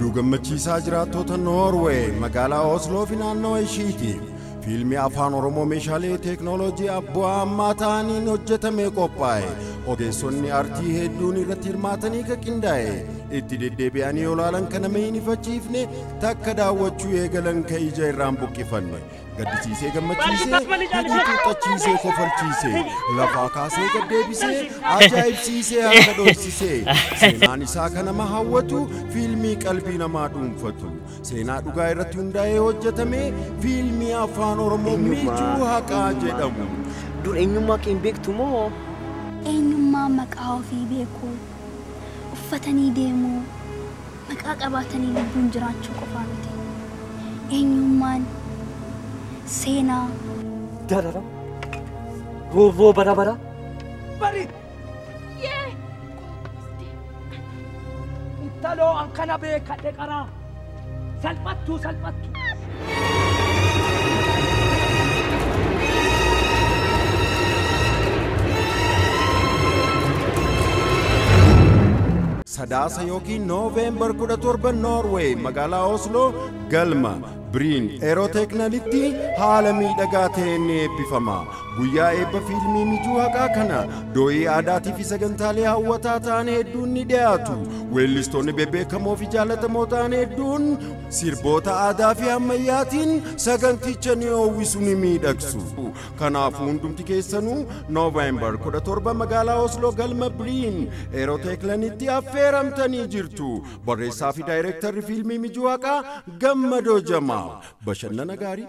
Oduu gammachiisaa jiraattota Noorweey magaalaa Osloo fi naannawa ishiitiif fiilmii afaan Oromoo meeshaalee teeknooloojii abbaa ammaa ta'aniin hojjetamee qophaa'e. Ogeessonni artii hedduun irratti hirmaatanii kan qindaa'e. Itti deddeebi'anii olaalan kan nama hin ifachiifne takka daawwachuu eegalan ka ija irraan buqqifanne. Gaddisiisee gammachiisee, hidhii tuuxachiisee kofalchiisee, lafaa kaasee gaddeebisee, ajaa'ibsiisee harka dhoofsisee. Seenaan isaa kan nama hawwatu, fiilmii qalbii namaa dhuunfatu. Seenaa dhugaa irratti hundaa'ee hojjetame fiilmii afaan Oromoo Mijuu Haqaa jedhamu. Dur eenyummaa kee hin beektu moo? Eenyummaa maqaa ofii beekuu, uffatanii deemuu, maqaa qabaatanii lubbuun jiraachuu qofaa miti. Eenyummaan seenaa. Darara. Roorroo bara bara. Bari! Intaloo an kana beekadhe qaraa. Salphattuu salphattu. Sadaasa yookiin Nooveembar 17 Noorweey magaalaa Osloo galma Biriin Eerooteeknalitti haala miidhagaa ta'een ni eebbifama. Guyyaa eebba fiilmii Mijuu Haqaa kana doo'ii aadaatii fi sagantaalee hawwataa ta'an hedduun ni dhiyaatu. Weellistoonni bebbeekamoo fi jaallatamoo ta'an hedduun sirboota aadaa fi ammayyaatiin saganticha ni oowwisu ni miidhagsu. Kanaafuu hundumti keessanuu Nooveembar 17 magaalaa Osloo galma Biriin Eerooteeknalitti affeeramtanii jirtu. Barreessaa fi daayirektarri fiilmii Mijuu Haqaa Gammadoo Jamaa. Bashannana gaarii.